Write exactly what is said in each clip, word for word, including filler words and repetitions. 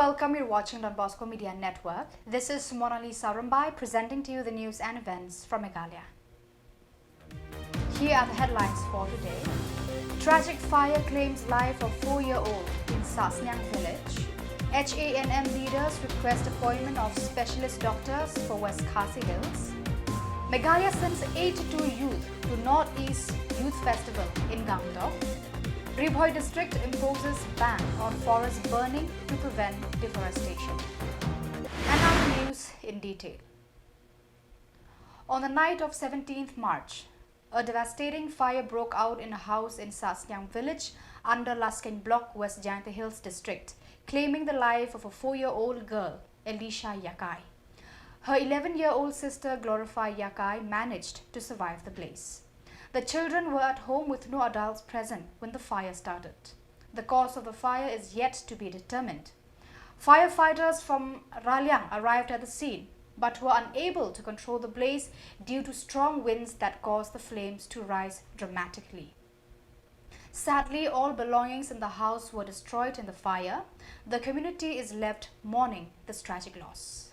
Welcome, you're watching Don Bosco Media Network. This is Monalisa Rumbai presenting to you the news and events from Meghalaya. Here are the headlines for today. Tragic fire claims life of four-year-old in Sasniang village. H A N M leaders request appointment of specialist doctors for West Khasi Hills. Meghalaya sends eighty-two youth to Northeast Youth Festival in Gangtok. Ri Bhoi district imposes ban on forest burning to prevent deforestation. And now the news in detail. On the night of seventeenth March, a devastating fire broke out in a house in Sasniang village under Laskein Block, West Jaintia Hills District, claiming the life of a four-year-old girl, Elisha Yakai. Her eleven-year-old sister, Glorify Yakai, managed to survive the blaze. The children were at home with no adults present when the fire started. The cause of the fire is yet to be determined. Firefighters from Raliang arrived at the scene, but were unable to control the blaze due to strong winds that caused the flames to rise dramatically. Sadly, all belongings in the house were destroyed in the fire. The community is left mourning this tragic loss.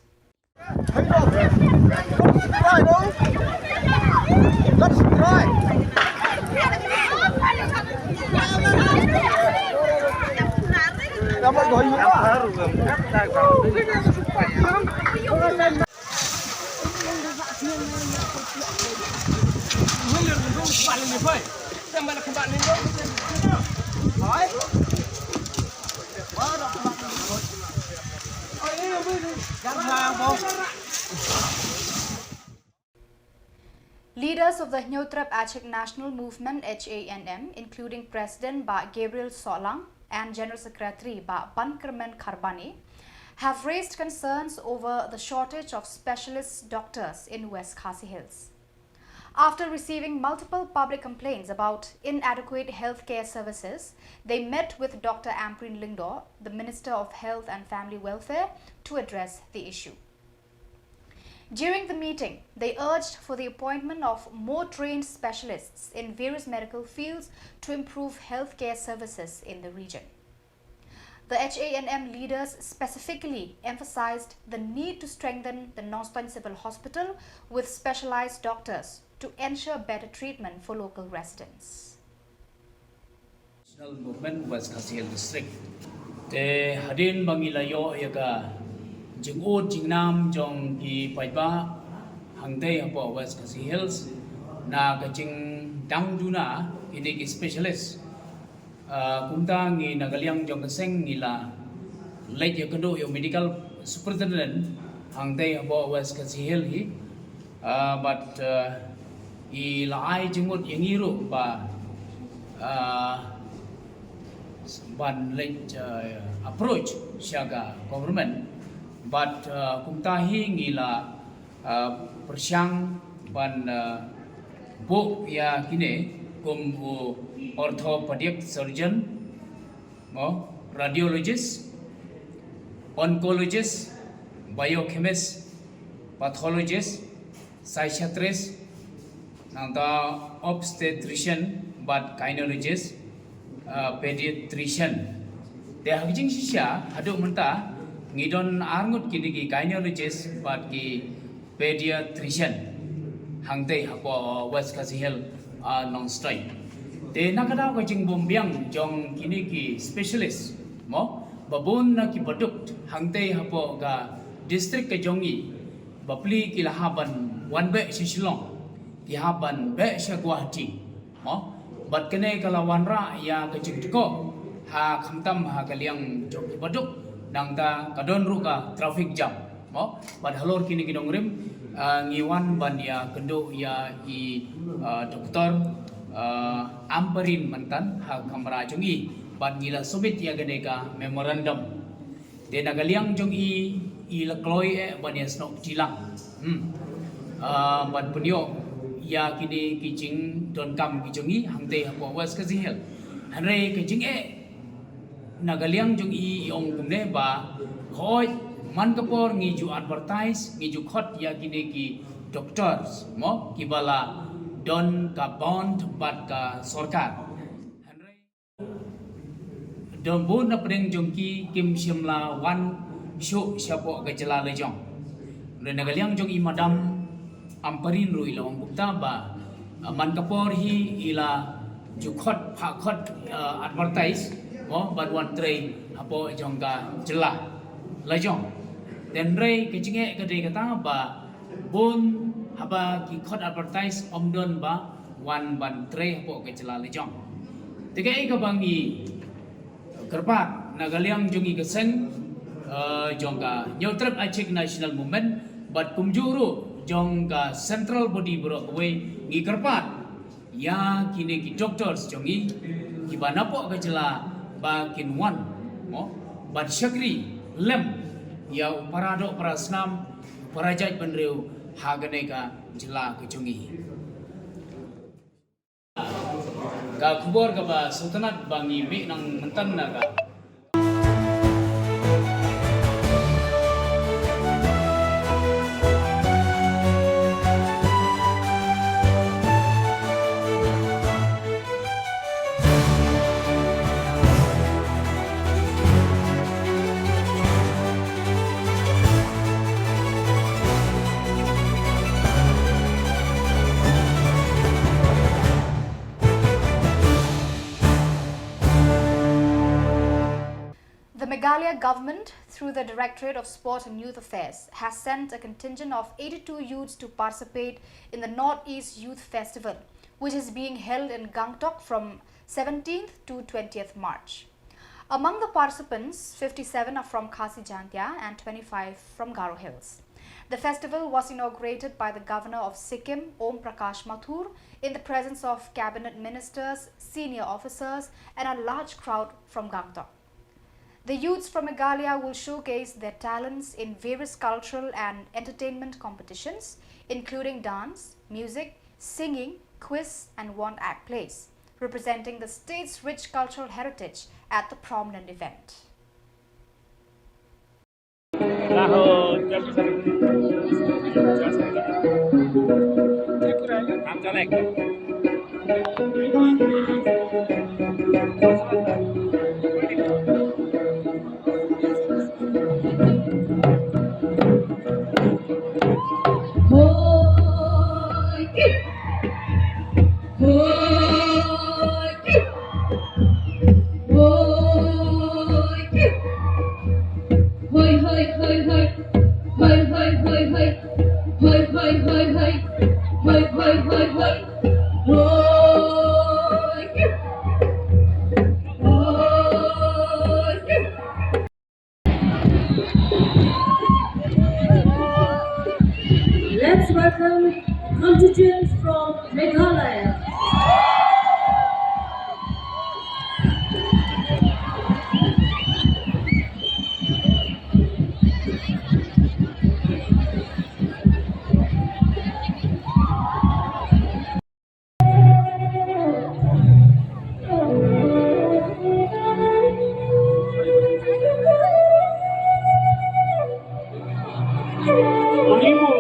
Leaders of the Hynñiewtrep Achik National Movement, H A N M, including President Bah Gabriel Sohlang and General Secretary Bah Bankyrmen Kharbani, have raised concerns over the shortage of specialist doctors in West Khasi Hills. After receiving multiple public complaints about inadequate healthcare services, they met with Doctor Ampareen Lyngdoh, the Minister of Health and Family Welfare, to address the issue. During the meeting, they urged for the appointment of more trained specialists in various medical fields to improve healthcare services in the region. The H A N M leaders specifically emphasized the need to strengthen the Nongstoin Civil Hospital with specialized doctors to ensure better treatment for local residents. National Movement West Khasi Hills District. Te hadien ba ngi la ïoh ïa ka jingud jingnam jong ki paidbah hangtei hapoh West Khasi Hills na ka jingdang duna kine ki specialist. Ah, kumta ngi na ka liang jong ka seng ngi la leit ïakynduh ïa u medical superintendent hangtei hapoh West Khasi Hills hi. Ah, bad, ah, i la ai jingmut ïa ngi ruh ba, ah, ban leit, ah, approach sha ka government. Bad, ah, kumta hi ngi la, ah, pyrshang ban, ah, buh ïa kine kum u orthopedic surgeon, mo, radiologist, oncologist, biochemist, pathologist, psychiatrist, nangta obstetrician bad gynecologist, uh, pediatrician. Te ha ka jingshisha haduh mynta ngi don arngut kine ki gynecologist bad ki pediatrician hangtei hapoh West Khasi Hills, ah, Nongstoiñ. Te na ka daw ka jingbymbiang jong kine ki specialist, mo, ba bun na ki baduk hangtei hapoh ka district ka jong ngi, bapli ki la hap ban wan beh sha Shillong, ki hap ban beh sha Guwahati. Mo, bad kane ka la wanrah ïa ka jingtkoh ha khamtam ha ka liang jong ki baduk, nangta ka don ruh ka traffic jam. Mo, bad halor kine ki nongrim, ah, ngi wan ban ïakynduh ïa i, ah, Doktor, ah, Ampareen mynta ha kamra jong i, bad ngi la submit ïa kane ka memorandum. Te na ka liang jong i, i la kloi eh ban ïasnoh kti lang. Hmm. Ah, ban pynïoh ïa kine ki jingdonkam ki jong i hangtei hapoh West Khasi Hills. Hynrei ka jingeh na ka liang jong i, i ong kumne ba, hooid, man ka por ngi ju advertise, ngi ju khot ïa kine ki doctors, mo, kiba la don ka bond bad ka sorkar. Hynrei Don bun na pdeng jong ki kim shym la wan shuh shapoh ka jylla la jong. Hynrei na ka liang jong i Madam Ampareen ruh i la ong kumta ba, uh, man ka por hi i la ju khot, phah khot, uh, advertise mo ban wan trei hapoh jong ka jylla la jong. Hynrei ka jingeh ka dei kata ba bun haba ki khot advertise ym don ba wan ban trei hapoh ka jylla la jong. Te kaei kaba ngi kyrpad na ka liang jong ngi ka seng, eh, jong ka Hynñiewtrep Achik National Movement bad kumjuh ruh jong ka central body baroh kawei, ngi kyrpad ïa kine ki doctors jong ngi kiba napoh ka jylla ba kin wan mo ban shakri lem ïa u para doh para snam, para jaitbynriew ha kane ka jylla ka jong ngi. Ka khubor kaba sngewtynnat ba ngi mih nang mynta na ka The Meghalaya government, through the Directorate of Sport and Youth Affairs, has sent a contingent of eighty-two youths to participate in the Northeast Youth Festival, which is being held in Gangtok from seventeenth to twentieth March. Among the participants, fifty-seven are from Khasi Jaintia and twenty-five from Garo Hills. The festival was inaugurated by the Governor of Sikkim, Om Prakash Mathur, in the presence of cabinet ministers, senior officers, and a large crowd from Gangtok. The youths from Meghalaya will showcase their talents in various cultural and entertainment competitions, including dance, music, singing, quiz, and one-act plays, representing the state's rich cultural heritage at the prominent event. Let's welcome contingent from Meghalaya. Manipur,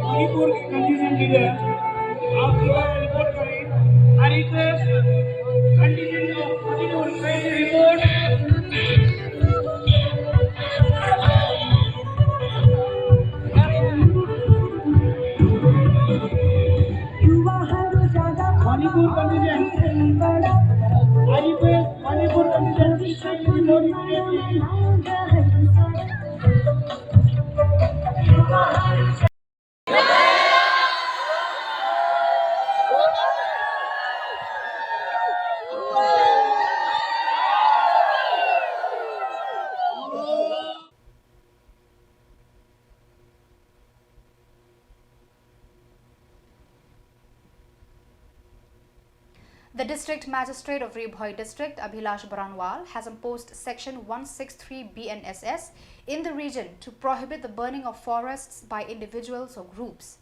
Manipur contingent leader, आप कृपया report करें। I request contingent of Manipur, kindly report. Manipur contingent. I request Manipur contingent to kindly report immediately. The District Magistrate of Ri Bhoi District, Abhilash Baranwal, has imposed Section one six three B N S S in the region to prohibit the burning of forests by individuals or groups.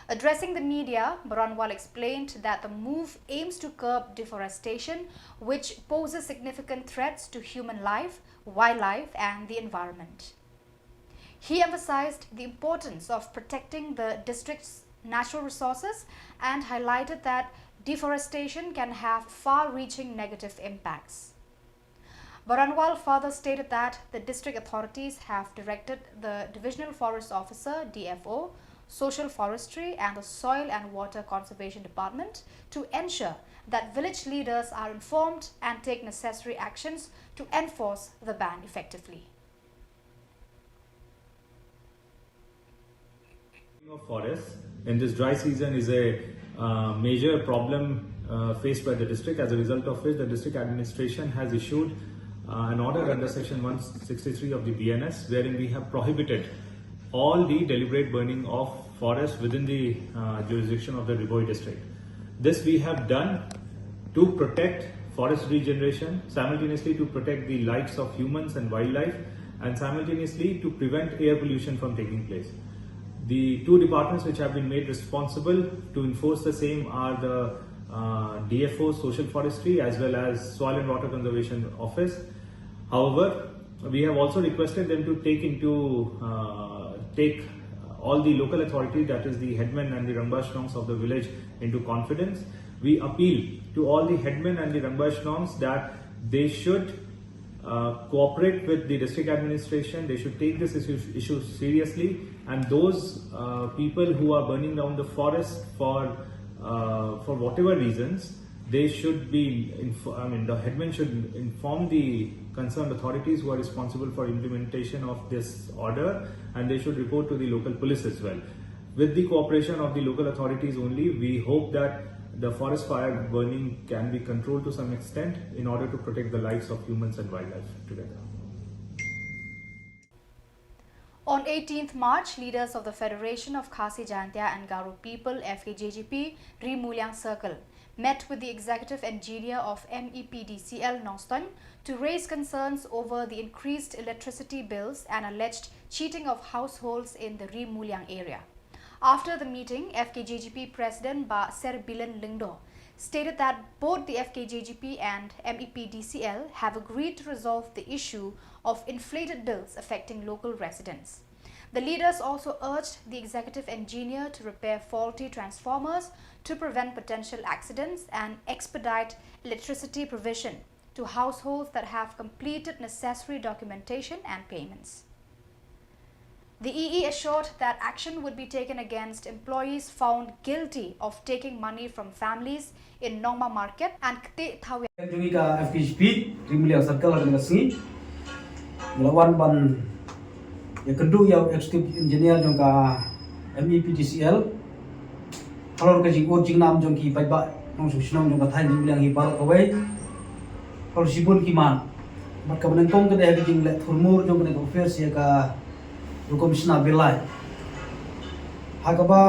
Addressing the media, Baranwal explained that the move aims to curb deforestation, which poses significant threats to human life, wildlife, and the environment. He emphasized the importance of protecting the district's natural resources and highlighted that deforestation can have far-reaching negative impacts. Baranwal further stated that the district authorities have directed the Divisional Forest Officer, D F O, Social Forestry and the Soil and Water Conservation Department to ensure that village leaders are informed and take necessary actions to enforce the ban effectively. Of forests in this dry season is a uh, major problem uh, faced by the district, as a result of which the district administration has issued uh, an order under section one sixty-three of the B N S, wherein we have prohibited all the deliberate burning of forest within the uh, jurisdiction of the Ri Bhoi district. This we have done to protect forest regeneration, simultaneously to protect the lives of humans and wildlife, and simultaneously to prevent air pollution from taking place. The two departments which have been made responsible to enforce the same are the uh, D F O, Social Forestry, as well as Soil and Water Conservation Office. However, we have also requested them to take into uh, take all the local authority, that is the headmen and the Rangbah Shnongs of the village, into confidence. We appeal to all the headmen and the Rangbah Shnongs that they should uh, cooperate with the district administration. They should take this issue, issue seriously, and those uh, people who are burning down the forest for uh, for whatever reasons, they should be. Inf- I mean, the headman should inform the concerned authorities who are responsible for implementation of this order, and they should report to the local police as well. With the cooperation of the local authorities only, we hope that the forest fire burning can be controlled to some extent in order to protect the lives of humans and wildlife together. On eighteenth March, leaders of the Federation of Khasi Jaintia and Garo People, F K J G P, Ri Muliang Circle, met with the executive engineer of M E P D C L Nongstoin to raise concerns over the increased electricity bills and alleged cheating of households in the Ri Muliang area. After the meeting, F K J G P President Bah Serbilen Lyngdoh stated that both the F K J G P and M E P D C L have agreed to resolve the issue of inflated bills affecting local residents. The leaders also urged the executive engineer to repair faulty transformers to prevent potential accidents and expedite electricity provision to households that have completed necessary documentation and payments. The E E assured that action would be taken against employees found guilty of taking money from families in Nongma Market and Kti Thawiang. Jong ngi ka F K J P, Ri Muliang Circle ha kane ka sngi. Ngi la wan ban ïakynduh ïa u Executive Engineer jong ka M E P D C L. Halor ka jingud jingnam jong ki paidbah nongshong shnong jong ka thaiñ Ri Muliang hi baroh kawei. Halor shibun ki mat. Bad kaba nyngkong ka dei ha ka jingleh thurmur jong kane ka office ïa ka rukom shna bill lai. Ha kaba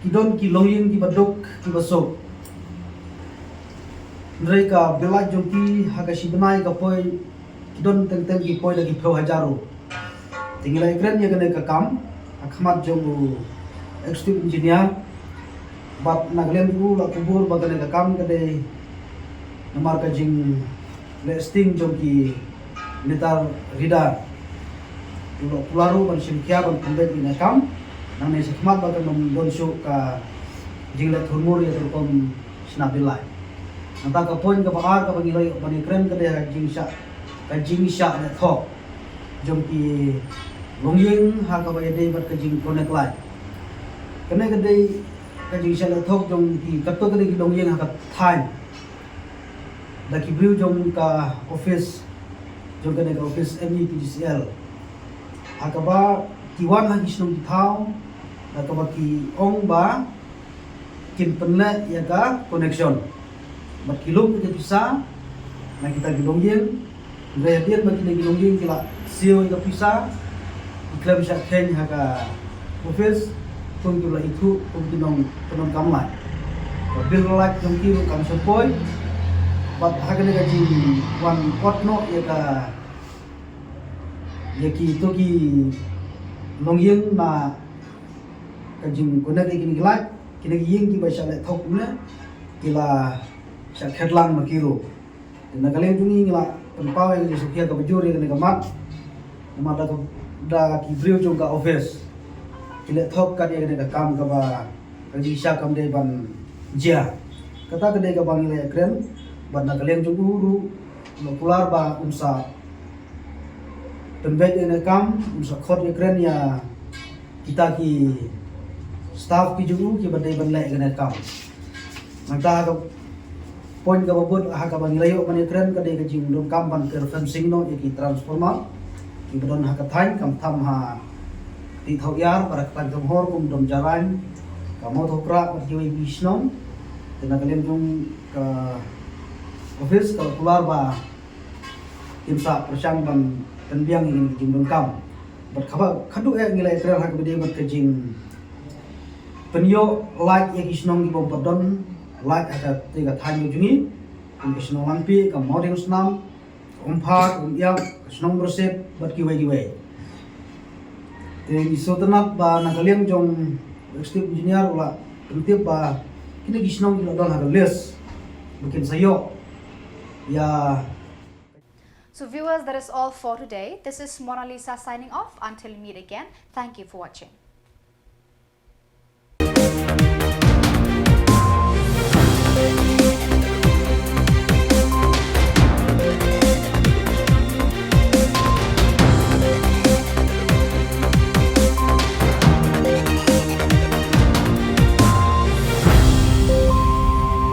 ki don ki longïing kiba duk kiba suk. Hynrei ka bill lai jong ki ha ka shi bnai ka poi ki don teng teng ki poi da ki phew hajar ruh. Te ngi la ïakren ïa kane ka kam ha khmat jong u Executive Engineer. Bad na ka liang u la kubur ba kane ka kam ka dei namar ka jingleh sting jong ki meter reader. U la kular ruh ban shim khia ban pynbeit ïa kane ka kam. Nangne shakhmat ba kan ym don shuh ka jingleh thurmur ïa ka rukom shna bill lai. Nangta ka point kaba ar kaba ngi la ïoh ban ïakren ka dei ka jingshah, ka jingshah leh thok jong ki longïing ha kaba ïadei bad ka jingconnect light. Kane ka dei ka jingshah leh thok jong ki, katto katne ki longïing ha ka thaiñ da ki briew jong ka office, jong kane ka office M E P D C L. Ha kaba ki wan ha ki shnong ki thaw, ha kaba ki ong ba kin pynleh ïa ka connection. Bad ki lum ïa ka pisa na kita ki longïing. Hynrei hadien ba kine ki longïing ki la siew ïa ka pisa, ki khlem shah kheiñ ha ka office kum ki la ithuh kum ki nongpyndonkam light. Ka bill light jong ki ruh kam shym poi. Bad ha kane ka jingwan ot noh ïa ka, ïa kito ki longïing na ka jingconnect ïa kine ki light, kine ki ïing kiba shah leh thok kumne ki la shah khet lang ma ki ruh. Te na ka liang jong ngi ngi la pynpaw ïa ka jingsngewkhia kaba jur ïa kane ka mat. Namar da ka, da ki briew jong ka office ki leh thok kat ïa kane ka kam kaba ka jingshah kam dei ban jia. Kata ka dei kaba ngi la ïakren bad na ka liang jong u ruh Nga kular ba un sa pynbeit ïa kane ka kam, un sa khot ïakren ïa kita ki staff ki jong u kiba dei ban leh ïa kane ka kam. Nangta ha ka point kaba bud ha kaba ngi la ïoh ban ïakren ka dei ka jingdonkam ban kyrpad sngewbha ïa ki transformer kiba don ha ka thaiñ, khamtam ha Tithaw Iar bad ha ka thaiñ Kynhor kum Dom Jarain, ka Mawthaw Krah bad kiwei ki shnong. Te na ka liang jong ka office ka la kular ba kin sa pyrshang ban pynbiang ïa kine ki jingdonkam. Bad kaba khadduh eh ngi la ïakren ha kaba ïadei bad ka jingpynïoh light ïa ki shnong ki bym pat don light ha kata ka thaiñ ka jong ngi, kum ka shnong Langpih, ka Mawdiangsnam, ka Umpha, ka Umiap, ka shnong Byrsit bad kiwei kiwei. Te ngi sngewtynnat ba na ka liang jong executive engineer u la pyntip ba kine ki shnong ki la don ha ka list ba kin sa ïoh ïa So viewers, that is all for today. This is Mona Lisa signing off. Until we meet again, thank you for watching.